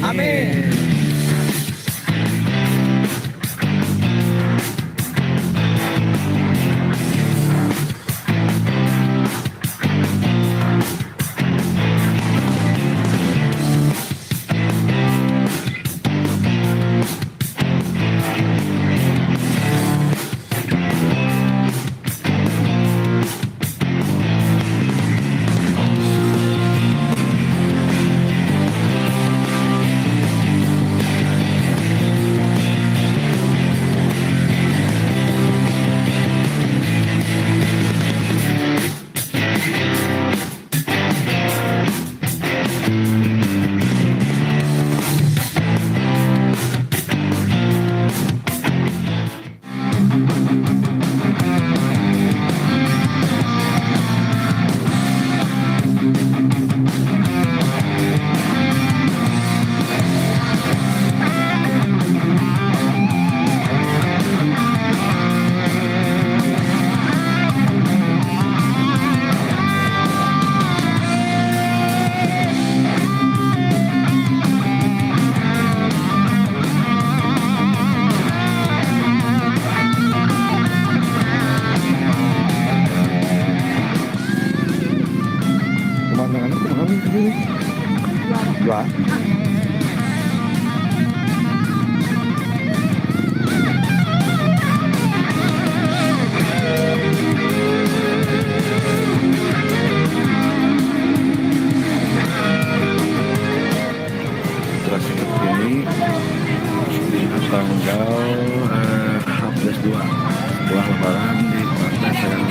Amin. Pemandangannya kumaha nih di sini? Dua. Situasi terkini di tanggal H+2 setelah Lebaran di Pantai Serang,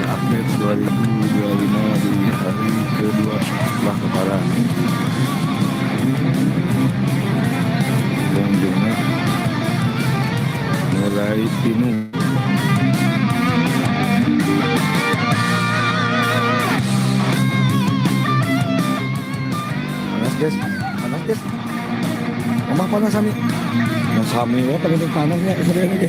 update 2025 di hari kedua setelah Lebaran. Pengunjungnya mulai pinuh. Panas, guys, panas, guys. Omah panas sami. Nah, sami ya paling panasnya sering ini.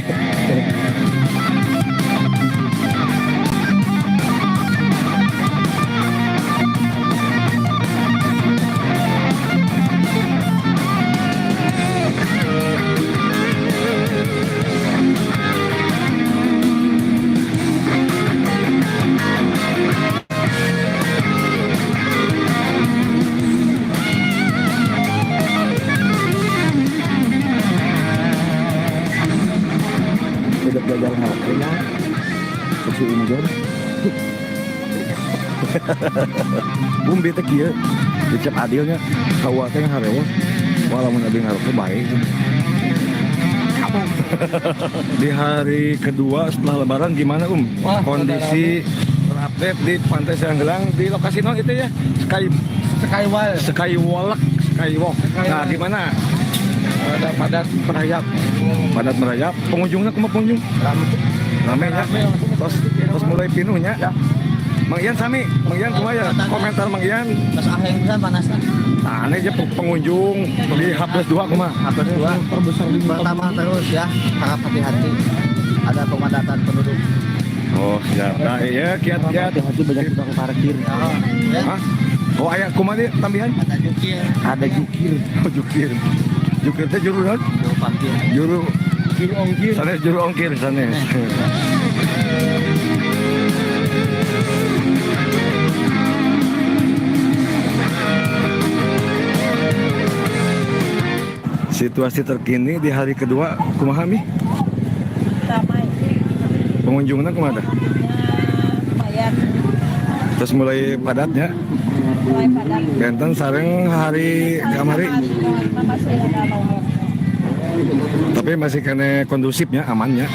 Udah belajar ngerokoknya kursi undur. Bum bete kieu dicep adilnya kawa teh ngarewa walaupun abdi ngarokok baik. Di hari kedua setelah Lebaran gimana, Wah, kondisi terupdate di Pantai Seranggelang di lokasi non itu ya, Sky Skywall. Skywalk, Skywalk. Nah, gimana? Ada padat merayap. Padat merayap, pengunjungnya kumaha, pengunjung? Rame. Rame ya. Rame. Terus terus mulai pinuhnya. Ya. Mang Ian sami, Mang Ian kumaha ya? Komentar Mang Ian. Terus akhirnya bisa panas lah. Nah, ini aja pengunjung di H+2 kumaha? H+2 Terbesar di bertambah terus ya. Harap hati-hati. Ada pemadatan penduduk. Oh, siap. Nah, iya kiat-kiat. Hati-hati, banyak tukang parkir. Ya. Hah? Oh, aya kumaha dia tambihan? Ada jukir. Ada jukir. Oh, jukir. Jukir teh juru naon? Juru parkir. Juru Juru ongkir. sanes, juru ongkir sanes. Situasi terkini di hari kedua kumaha mi? Ramai. Pengunjungnya kumaha tah? Ya, lumayan. Terus mulai padatnya. Mulai padat. Benten sareng hari kamari? Hari kemarin masih ada lombok. Tapi masih kena kondusifnya, amannya.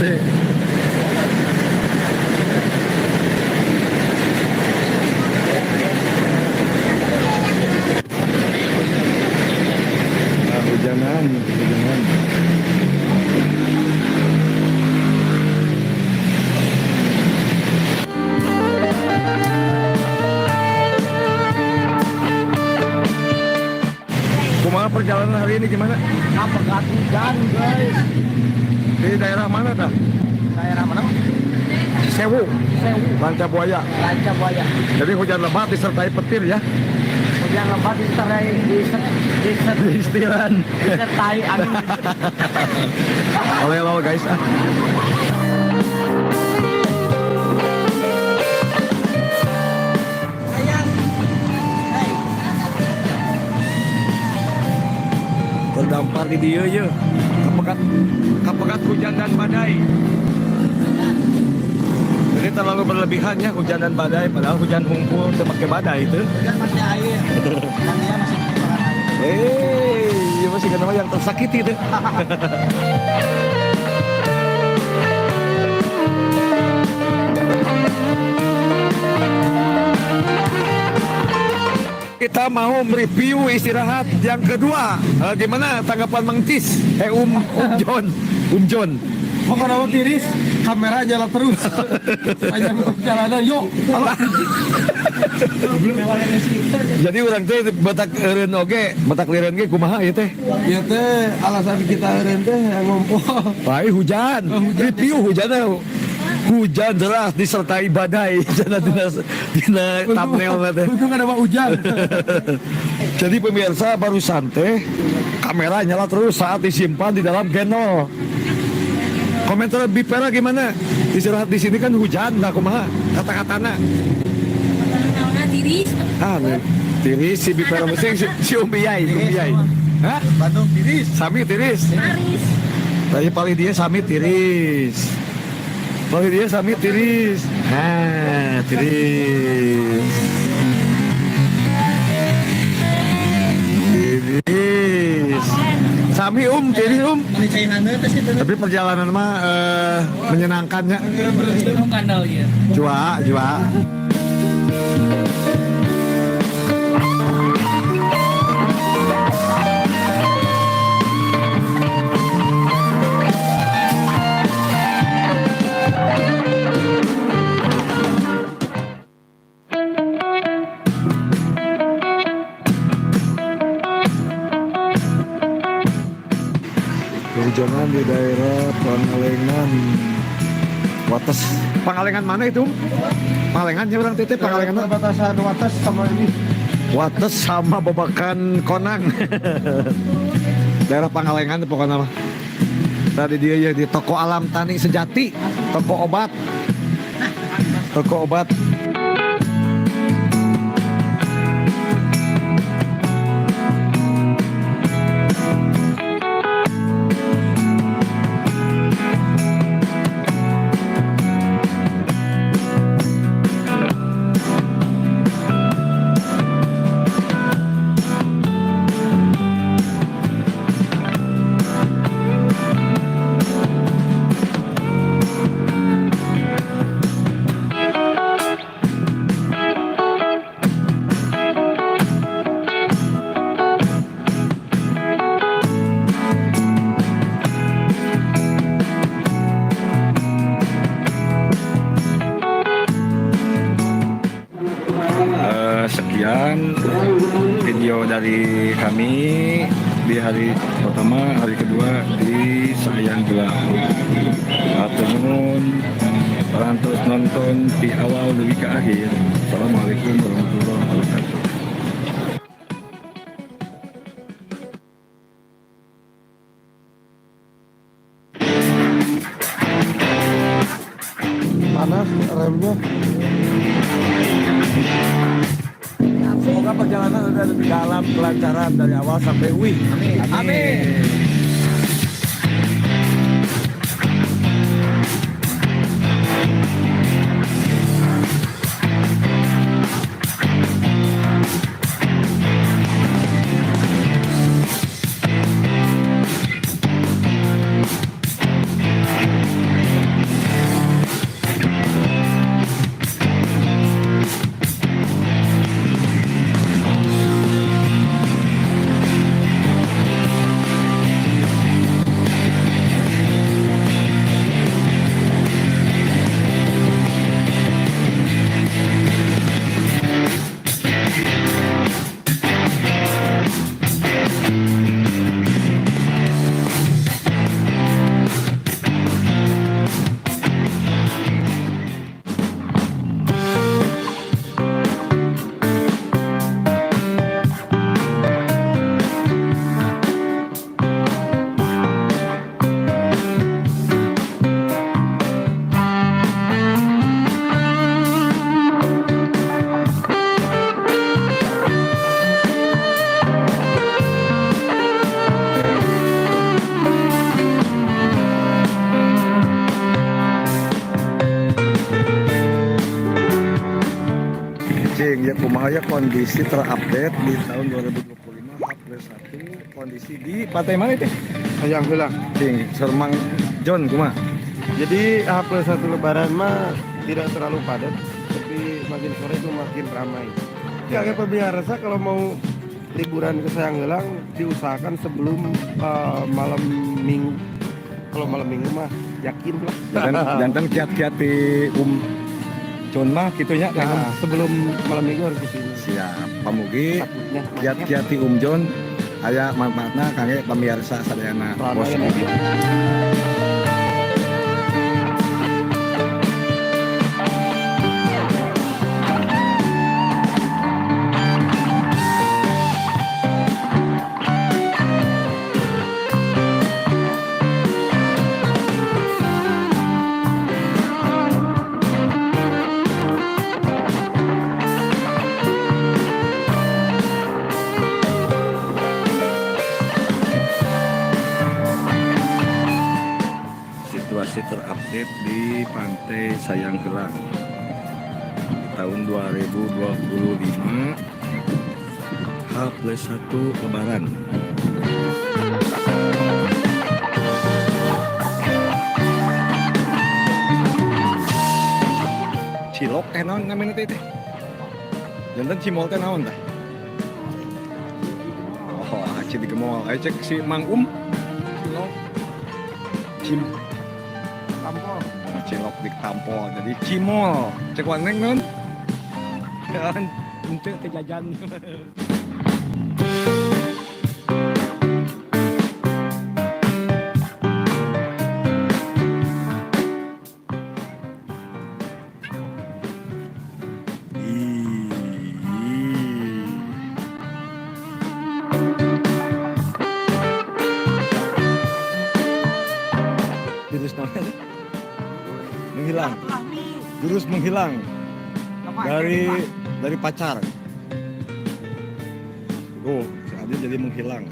Hese. Nah, hujanan, hujanan. Kumaha perjalanan hari ini, gimana? Apa hujan, guys? Di daerah mana dah? Daerah mana? Sewu, Sewu. Ranca Buaya. Ranca Buaya. Jadi hujan lebat disertai petir ya. Hujan lebat disertai Istiran. disertai angin. Oleh lo guys ah. Terdampar di dia ya. Kapekat kapekat hujan dan badai. Jadi terlalu berlebihan ya hujan dan badai, padahal hujan hungkul teu make badai itu. Hujan masih air. Dan dia masih kekurangan air. Eh, iya masih kenapa yang tersakiti itu. Kita mau mereview istirahat yang kedua. Gimana tanggapan Mang Cis? Eh, Um Um John, Um John. Pokoknya mau tiris, kamera jalan terus. Panjang perjalanan, yuk. Jadi orang teh batak eureun oge, batak liren ge kumaha ieu teh? Ya teh, alasan kita eureun teh yang ngumpul. Wah, hujan. Review hujannya. Hujan deras disertai badai. Cenah dina thumbnail teh. Untung ada Pak Hujan. Jadi pemirsa, barusan teh kamera nyala terus saat disimpan di dalam genol. Komentar Bipera gimana? Istirahat di sini kan hujan, nah kumaha? Kata-katana. Naona tiris. Ah, nih. Tiris si Bipera mesti si Umi Yai, Umi Yai. Hah? Bandung tiris. Sami tiris. Aris. Tadi paling dia sami tiris. Paling dia sami tiris. Ah, tiris. Tiris. Sami tiris um. Ini cainan teh sih. Tapi perjalanan mah menyenangkannya. Kanal ya. Jua, jua. Kehujanan di daerah Pangalengan. Wates. Pangalengan mana itu? Pangalengan ya orang titip Pangalengan. Perbatasan Wates sama ini. Wates sama Babakan Konang. Daerah Pangalengan pokoknya mah. Tadi dia ya di toko Alam Tani Sejati, toko obat. Toko obat. Sekian video dari kami di hari pertama, hari kedua di Sayang Gelap. Hatur nuhun, terus nonton di awal dugi ke akhir. Assalamualaikum warahmatullahi wabarakatuh. Panas remnya. Semoga perjalanan ada dalam kelancaran dari awal sampai UI. Amin. Amin. Ya, kumaha ya kondisi terupdate di tahun 2025 H+1, kondisi di pantai mana itu? Sayang heula. Cing, Sermang John kumaha? Jadi H+1 Lebaran mah tidak terlalu padat, tapi makin sore itu makin ramai. Ya, kayak pemirsa kalau mau liburan ke Sayanghelang diusahakan sebelum malam Minggu. Kalau malam Minggu mah yakin lah. Jantan, jantan kiat-kiat di John mah kitunya kan. Nah, sebelum malam Minggu harus kesini. Siap, pamugi Takutnya macet. kiat-kiat di John aya manfaatna kangge pamirsa sadayana. Ramai Bos. lagi. Situasi terupdate di Pantai Sayanghelang di tahun 2025 H+1 Lebaran. Cilok teh naon namanya teh teh? Jantan cimol teh naon tah? Oh, aci di gemol. Ayo cek si Mang Um. Cilok. Cim Tampol. Cilok ditampol jadi cimol cek waneng non kan untuk teh jajan. Ih. Jurus naon? Menghilang. Jurus menghilang dari pacar. Oh, si Adil jadi menghilang.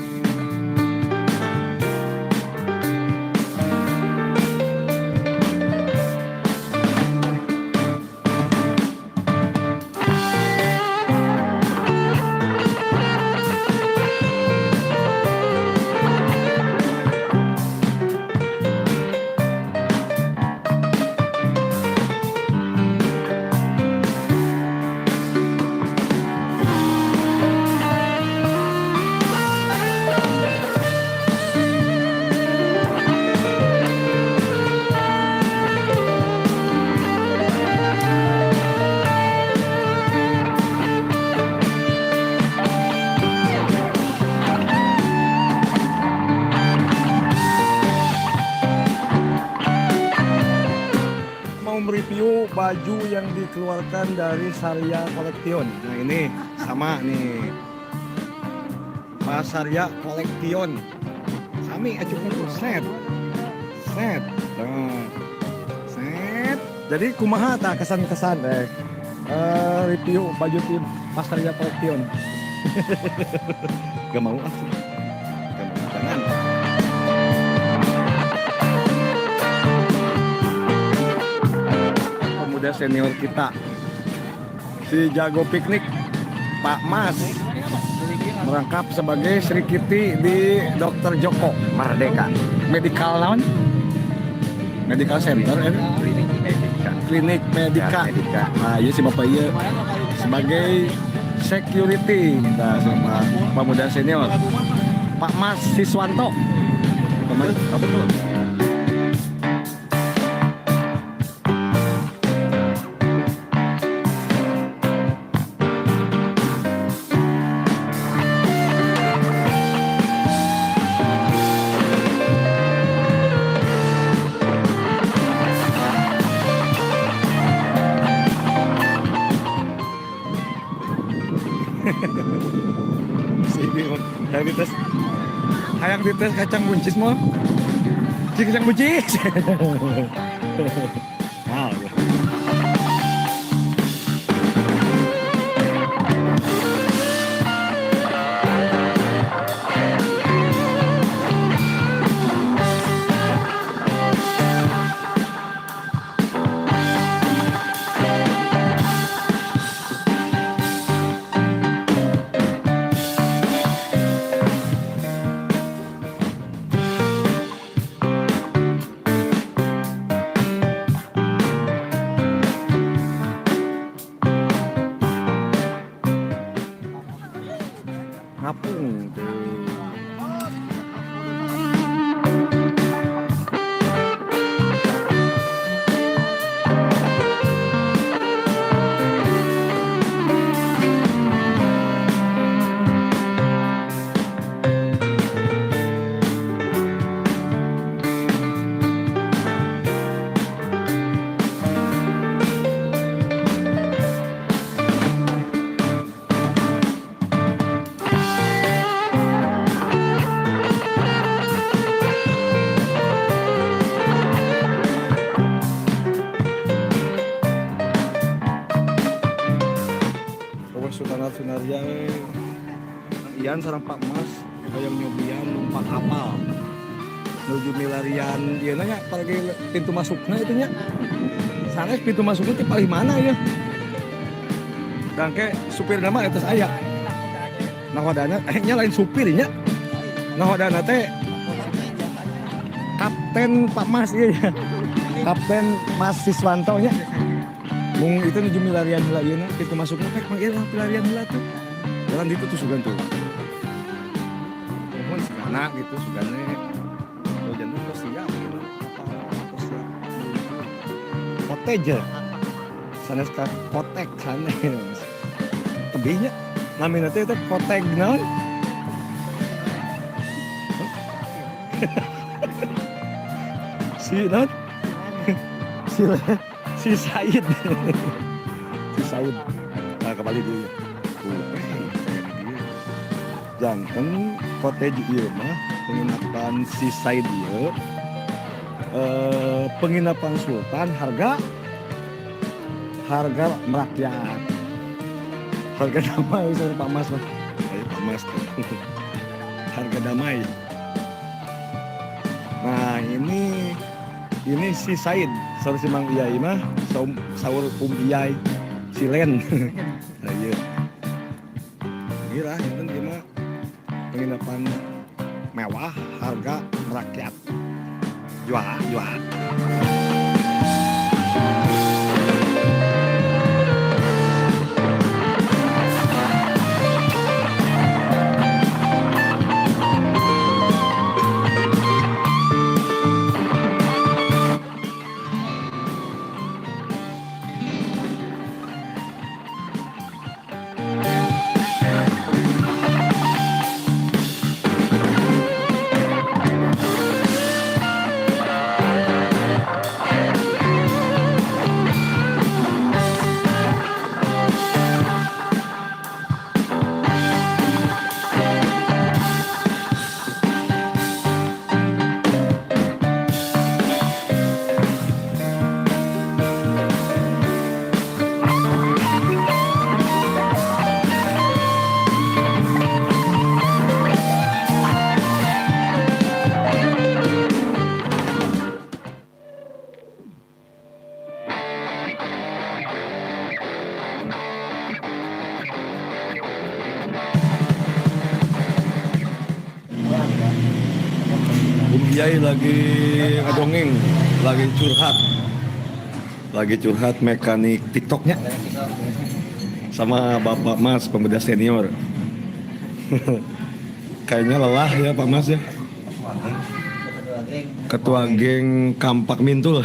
Mau mereview baju yang dikeluarkan dari Sarya Collection. Nah, ini sama nih. Mas Sarya Collection. Sami acuknya tuh set. Set. Nah. Set. Jadi kumaha tah kesan-kesan review baju tim Mas Sarya Collection. Gak mau ah. Gak mau, jangan. Pemuda senior kita, si jago piknik Pak Mas, merangkap sebagai Sri Kitty di Dr. Joko Merdeka Medical naon? Medical Center eh? Klinik Medika. Nah, iya si bapak iya sebagai security, nah, sama pemuda senior Pak Mas Siswanto. Pak Mas, apa tuh? Si ini hayang dites, hayang dites kacang buncis mau cik kacang buncis. Wow, ya. Ngapung tuh. Pokoknya Sultanat Sunarya we. Ian sareng Pak Mas hoyong nyobian numpak kapal menuju milarian ieu nya apalagi pintu masukna itu nya sanes pintu masuknya teh paling mana ya dangke supir nama atas aya nahodana nya lain supir nya nahodana teh kapten Pak Mas iya ya. Kapten Mas Siswanto nya mung itu nuju milarian heula ieu na pintu masukna pek mang ieu lah milarian heula tuh jalan ditu tuh sugan tuh mohon sugana gitu sugane oh jangan tos siap gitu tos siap cottage sanes ka kotek sanes tebihnya namina teh teh kotek naon. Si naon si si Said si Said nah kembali dulu ya tuh janten cottage ieu mah penginapan si Said ieu penginapan Sultan harga harga merakyat harga damai misalnya Pak Mas mah. Ayo Pak Mas tuh. Harga damai. Nah ini si Said saur si Mang Iyai mah saur Um Iyai si Len. Nah iya gila itu ieu mah penginapan mewah harga merakyat jual jual. Um Iyai lagi ngedongeng, lagi curhat mekanik TikToknya sama Bapak Mas pemuda senior. Kayaknya lelah ya Pak Mas ya. Ketua geng Kampak Mintul.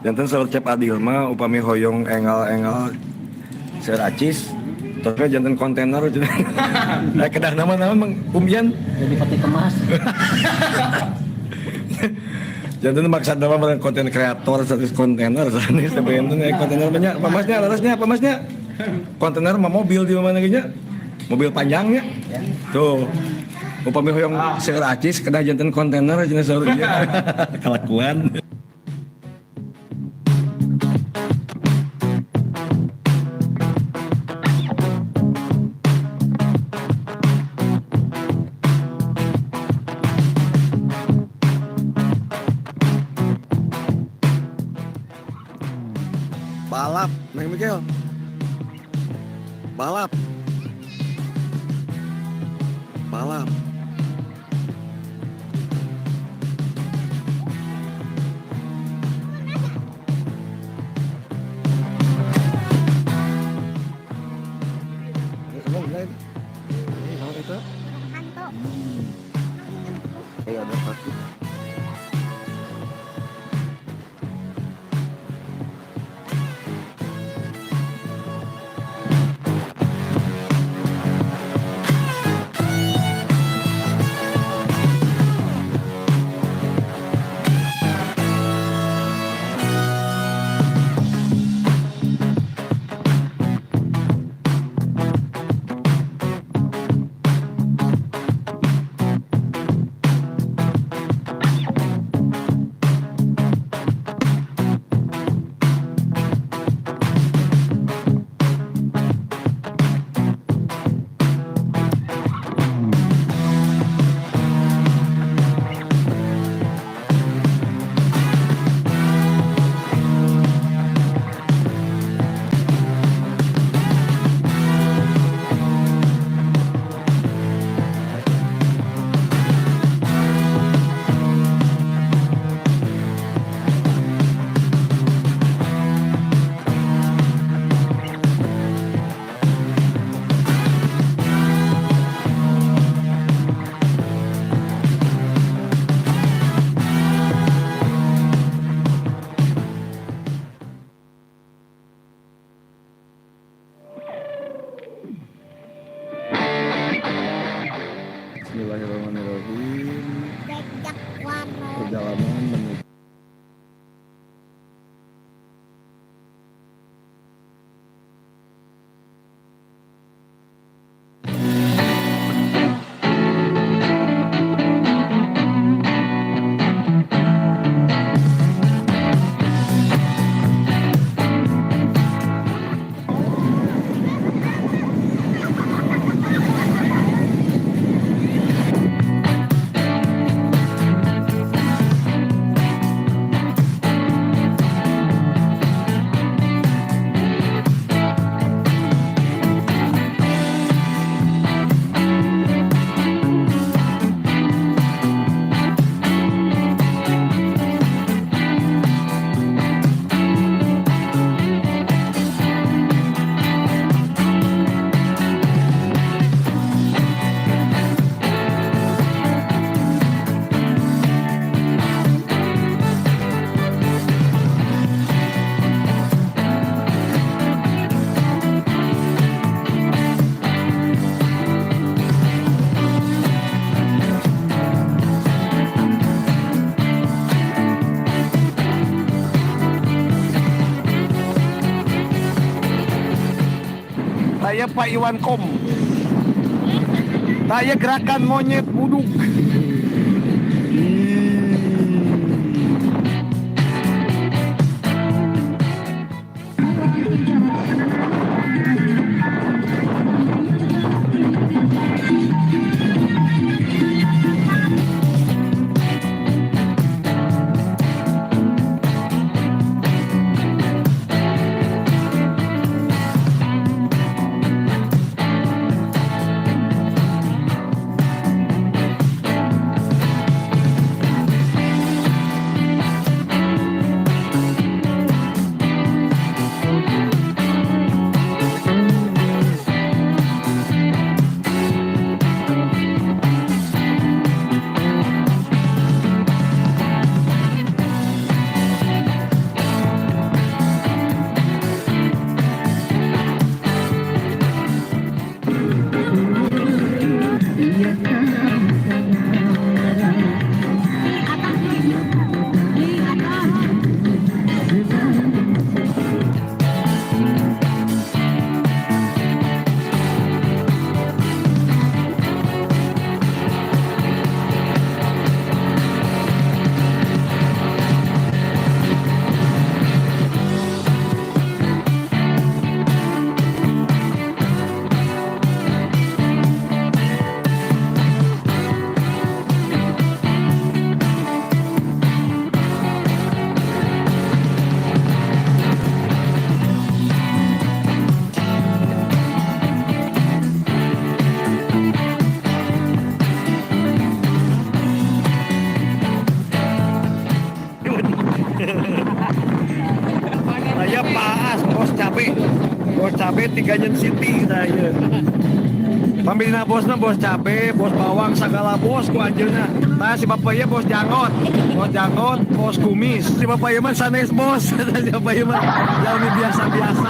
Janten saur Cep Adil mah upami hoyong enggal-enggal seur acis tapi janten kontainer cenah. Eh kedah nama naon Mang Umyan? Jadi peti kemas. Janten maksad nama mah konten kreator status kontainer sanes teh benten kontainer banyak pamasnya larasnya pamasnya. Kontainer mah mobil di mana ge nya? Mobil panjangnya. Tuh. Upami hoyong seur acis kedah janten kontainer cenah saur ieu. Kalakuan. Balap, Neng Mikel. Balap. Balap. Kayak ada kaki. Bismillahirrahmanirrahim. Perjalanan menuju Saya Pak Iwan Kom. Saya gerakan monyet buduk. Ganyen City tah ieu. Pamilina bosna bos cabe, bos bawang, segala bos ku anjeunna. Tah si bapak ieu bos janggot, bos janggot, bos kumis. Si bapak ieu mah sanes bos, si bapak ieu mah jalmi biasa-biasa.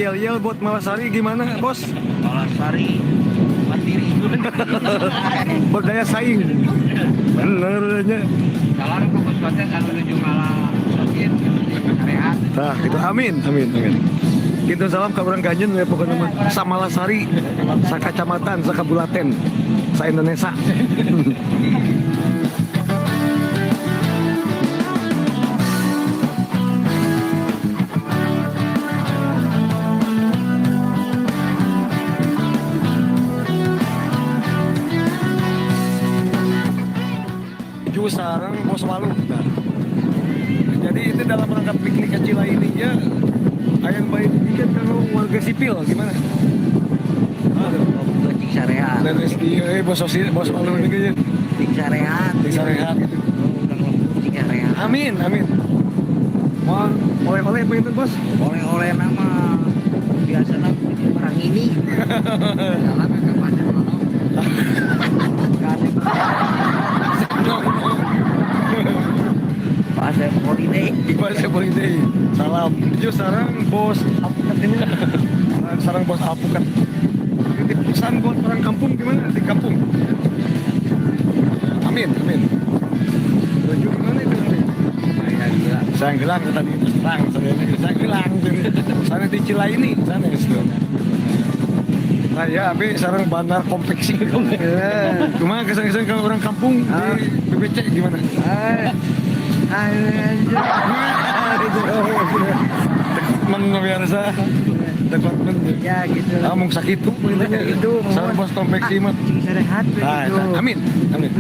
Yel-yel buat Malasari gimana, Bos? Malasari mandiri. Berdaya saing. Bener nya. Salam fokus konten anu nuju ngalah sakit rehat. Nah, gitu. Amin, amin, amin. Gitu salam ka urang Ganjen ya pokoknya mah. Samalasari, sakacamatan, sakabulaten, sa Indonesia. Ju sareng Bos Walu. Nah, jadi itu dalam rangka piknik kecil ini ya, ayam baik bikin kalau warga sipil gimana? Cing sarehat. Dan SD, bos sosi, bos Walu ini kayaknya Cing sarehat. Cing sarehat gitu. Cing sarehat. Amin, amin. Mau oleh-oleh apa itu bos? Oleh-oleh nama biasanya orang ini. Salam ke pasar nono. Pasar holiday. Pasar holiday. Salam. Itu sarang bos alpukat ini. Sarang bos alpukat. Titip pesan buat orang kampung gimana di kampung? Amin, amin. Baju gimana itu nanti? Sayang gelang tadi itu terang, sayang gelang. Sana di Cilaini, sana itu. Nah ya, tapi sarang bandar konveksi. Cuma kesan-kesan kalau orang kampung di BBC gimana? Departemen biasa. Departemen. Ya gitu. Ah, mung sakitu Gitu. Sarang bos konveksi mah. Cing sarehat Nah, gitu. amin, amin.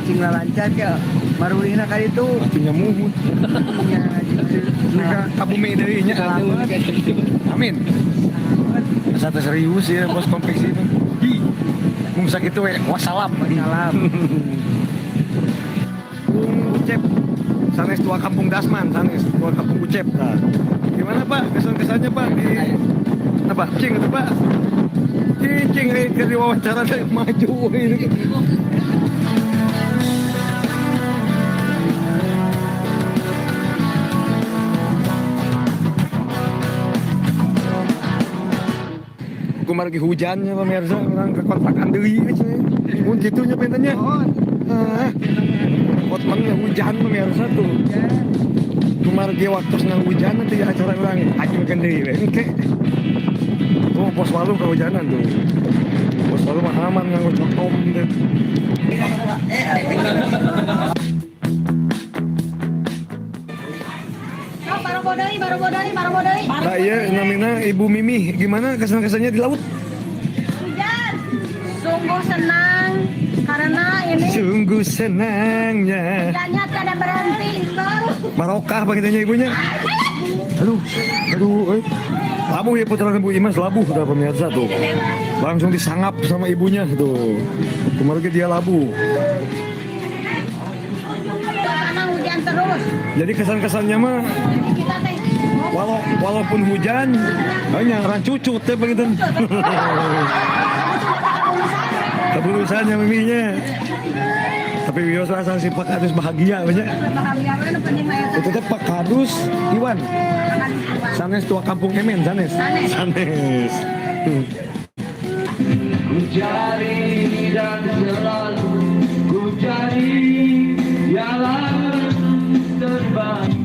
Cing lancar ya. Marulihna ka ditu. Atuh nyamuhut. Ya gitu. Mereka kabumi deui nya. Amin. Asa teh serius ya bos konveksi mah. Hi. Mung sakitu we. Wassalam. Wassalam. Bung Ucep, sanes tua kampung Dasman, sanes tua kampung Ucep. Nah, gimana Pak kesan-kesannya Pak di apa? Cing atau Pak? Cing, ke diwawancara teh maju ini. Kumargi hujannya pemirsa, orang ke kontrakan deui cenah. Mun kitu nya pentennya. Ah. Kotmennya hujan pemirsa tuh. Kumargi waktu senang hujan nanti acara urang ajukeun deui we. Engke. Tuh pos walu kehujanan tuh. Pos walu mah aman nganggo cokom teh. Baru bodoi, baru bodoi, baru bodoi. Nah iya namina Ibu Mimi, gimana kesan-kesannya di laut? Hujan. Sungguh senang karena ini Sungguh senangnya. hujannya tidak berhenti. Barokah bagitanya ibunya. Aduh, aduh, eh. Labuh ya putra Ibu Imas labuh udah pemirsa tuh. Langsung disangap sama ibunya tuh. Kemarin dia labuh. Karena hujan terus. Jadi kesan-kesannya mah Kita teh walaupun hujan, hanya orang cucut teh begitu. Keburusannya miminya. Tapi wios rasa si Pak Kadus bahagia banyak. Bahagia kan penting mah Itu teh Pak Kadus Iwan. Sanes tua kampung Emen, Sanes. Sanes. Sanes. Ku cari dan selalu ku cari jalan terbaik.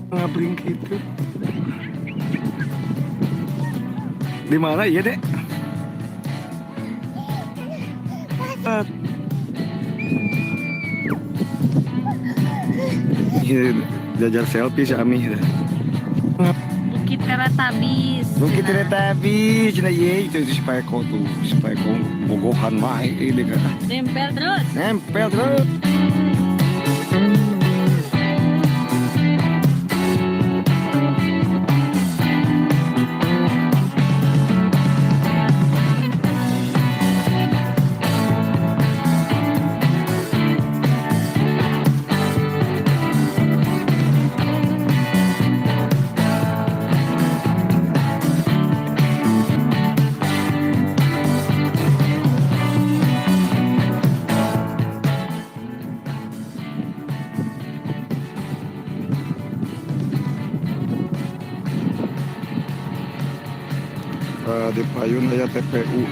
Ngabring gitu. Di mana iya, Dek? Iya, jajar selfie si Ami. Bukit Teletabis. Bukit Teletabis, cina ye itu si Pak Eko tuh, si Pak Eko bogohan mah ini kan. Nempel terus. Nempel terus. Di payun aya TPU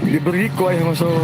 diberi ku aya masuk.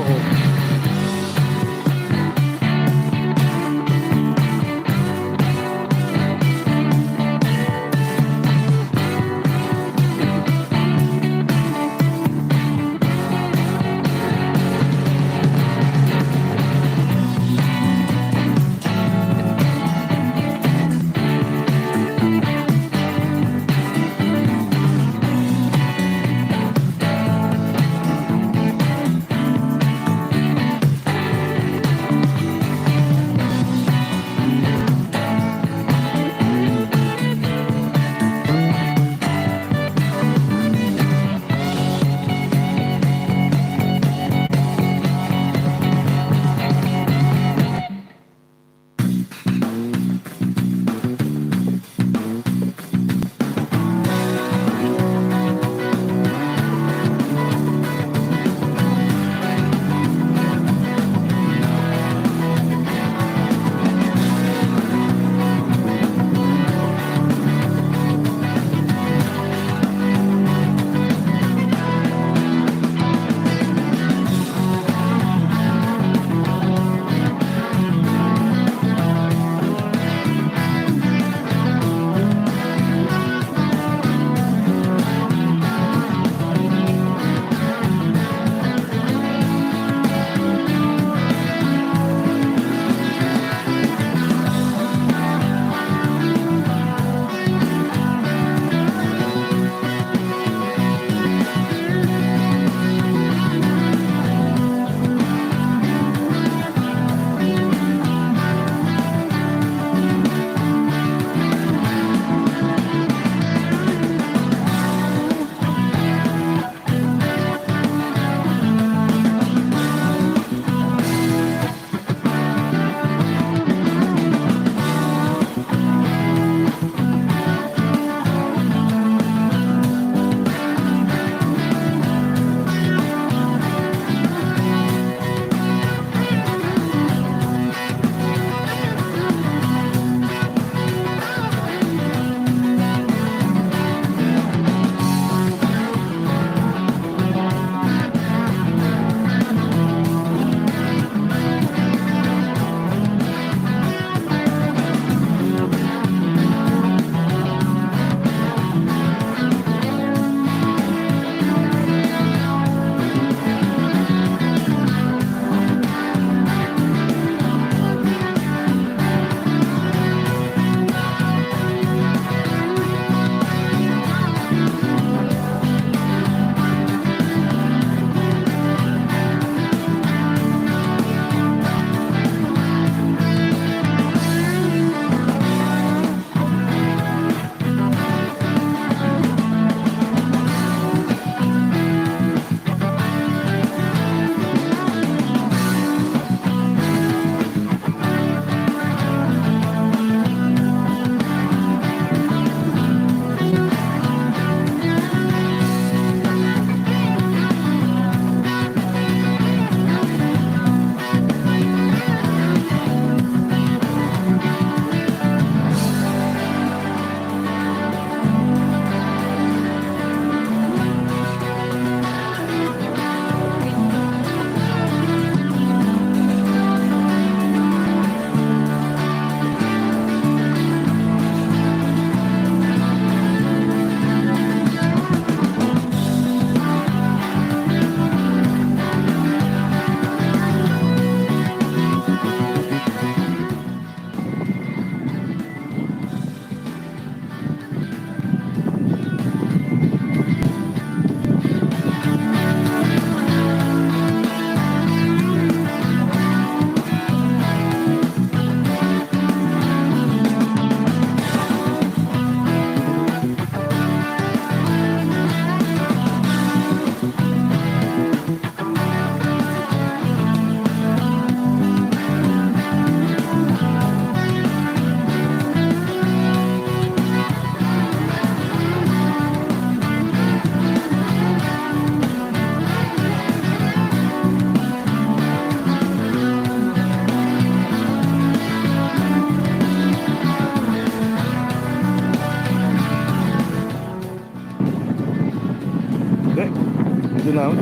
Naon?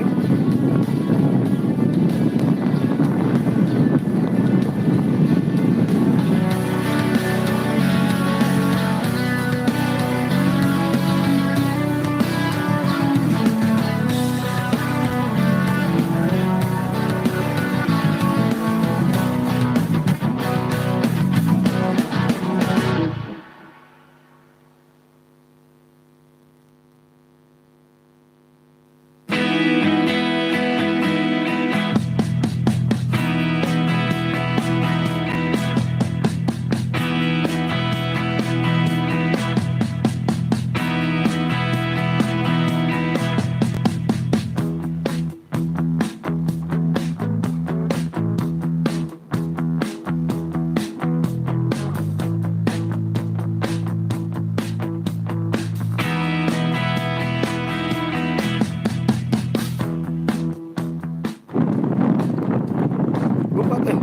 Lupa teh.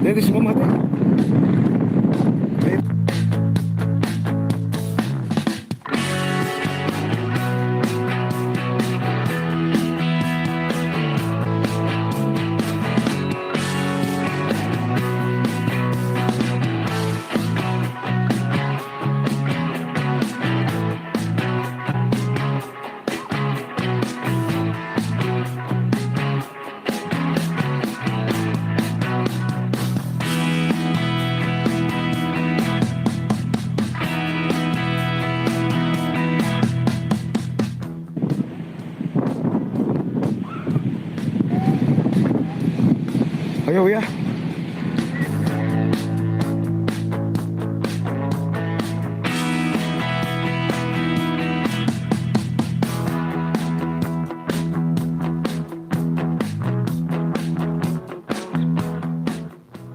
Dari semua mati. Ayo ya.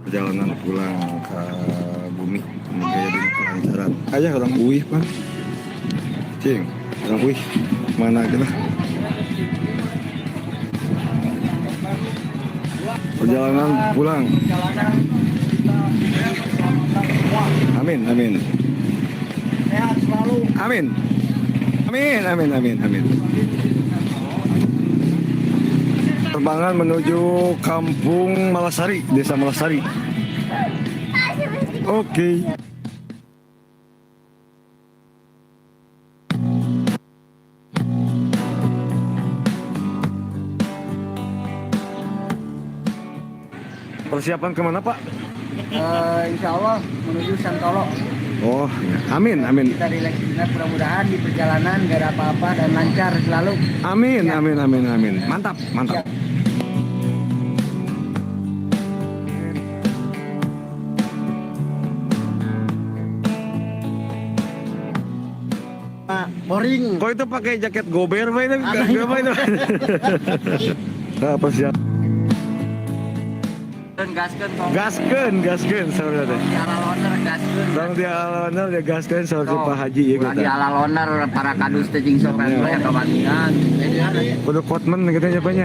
Perjalanan pulang ke bumi menjadi kelancaran. Ayah orang uih pan. Cing, orang uih mana kita? Perjalanan pulang. Amin, amin. Sehat selalu. Amin. Amin, amin, amin, amin. Terbangan menuju Kampung Malasari, Desa Malasari. Oke. Persiapan kemana Pak? Insya Allah menuju Santolo. Oh, amin, amin. Kita relax sejenak, mudah-mudahan di perjalanan nggak ada apa-apa dan lancar selalu. Amin, amin, amin, amin. Mantap, mantap. Boring. Kok itu pakai jaket gober Pak itu? Apa itu? Nah, persiapan. Gaskeun tong. Gaskeun, gaskeun saudara teh. Di ala loner gaskeun. Tong di ala loner ya gaskeun saudara Pak Haji ya Ulah kita. di ala loner para kadus teh jeung sok ya kabandingan. Kudu kotmen gitu nya Pak nya.